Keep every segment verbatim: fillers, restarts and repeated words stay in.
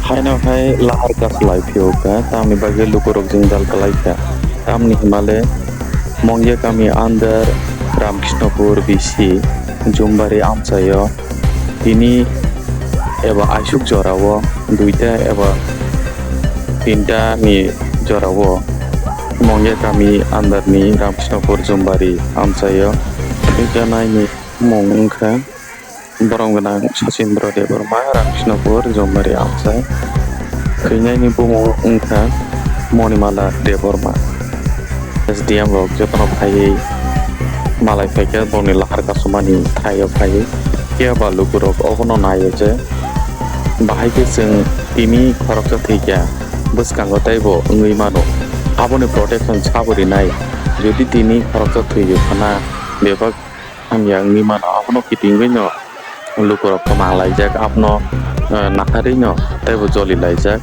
Haino hai lahar kasu lai phiyok kha, tamni bagwi lukurok jwngjal kwlai kha. Tamni hwnmale Mongya kami under Ramkrishnopur B C Jumbari amchaio tini eba aisuk jorao duita eba tinta ni jorao Mongya kami under ni Ramkrishnopur Jumbari amchaio thwijanai ni mung wngkha. Borom gwnang Sachindra Debbarma, Ramkrishnopur, Jomari amchai. Thwinaini bumung wngkha Monimala Debbarma. S D M rok jotono phaiwi malai phaikha, bongni lahar kasumani thaio phaiwi. Phiya ba lukurok obono naio je, bahai khe chwng tini khoroksa thwikha, bwskango teibo wngwi mano. Aboni protection sabo rinai. Jodi tini khoroksa thwio phano bebak hamya wngwi mano, abono kitingwi no lukurok kwma laijak, abono, eh, naharwi no teibo joli laijak.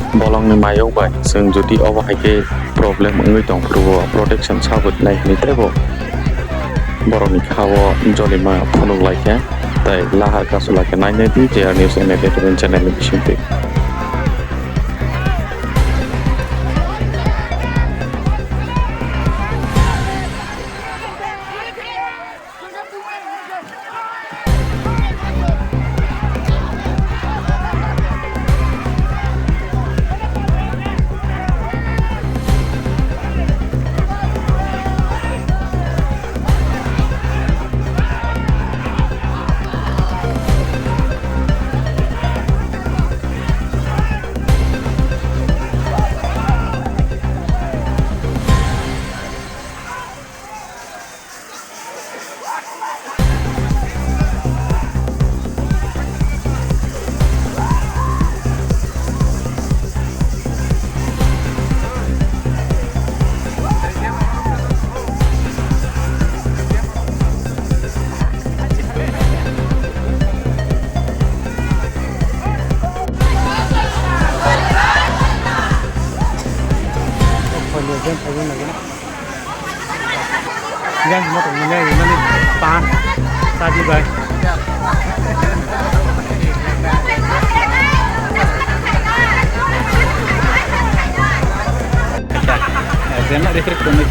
Bolongni mayung bai chwng jodi obo hai khe problem wngwi tong phuru o protection sabo rinai hwnwi teibo borokni kha o jolima phunuk lai kha tei lahar kasu lai kha. Nainai di J R News Entertainment channel ni bisingtwi. Yang mo tong ne ni mani pa sa di bai. Jemma refresh tong ni.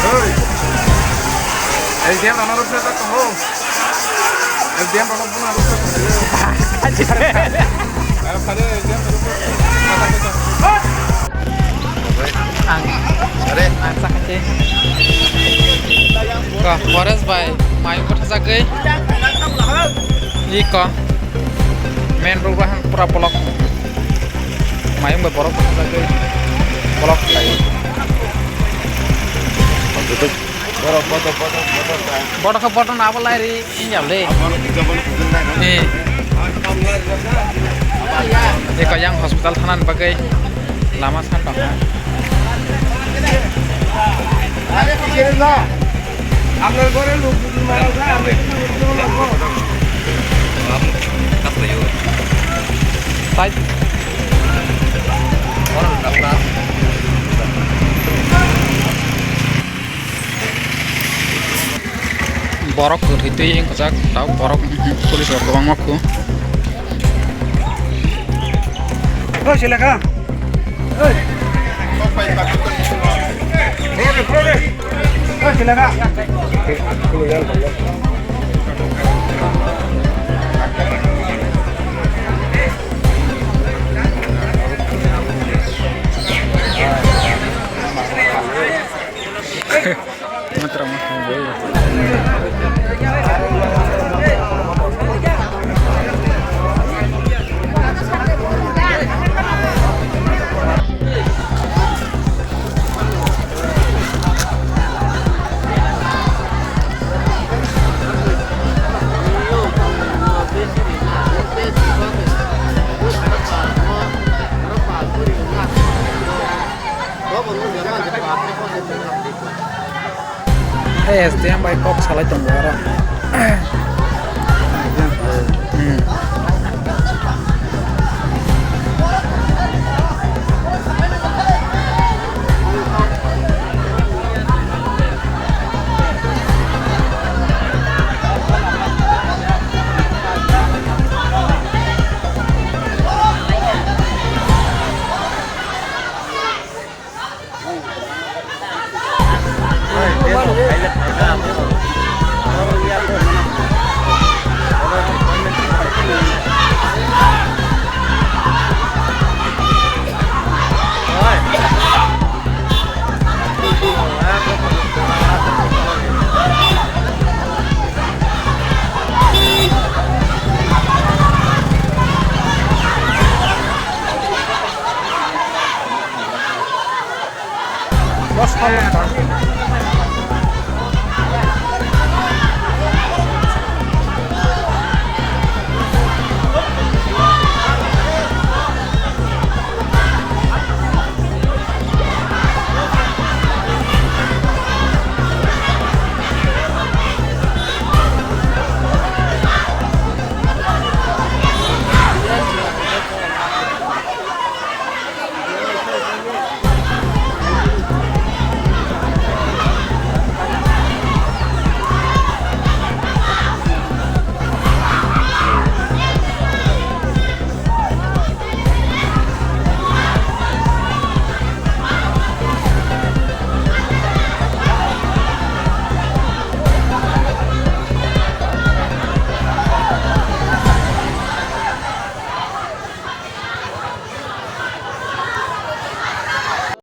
Oi. Ei, dia mana rusak tak tahu? Diam, rono buna rusak. Ang, are, ang sakit. Kok, Forest by. Mayung bwthajagwi iko main road bahang pura block. Mayung bai borok bwthajagwi block khlai. Borok photo, photo, photo. Borok khe photo nabo lairi injam le. Eh. Iko yang hospital thanani bagwi lama san tongkha. Borok kwthwi twi wngkha jak, tabuk borok police rok kwbangma kho. Oi, seleka. Oi. Oi, seleka. Hai, S D M bai kok salai tongo oro. Hmm.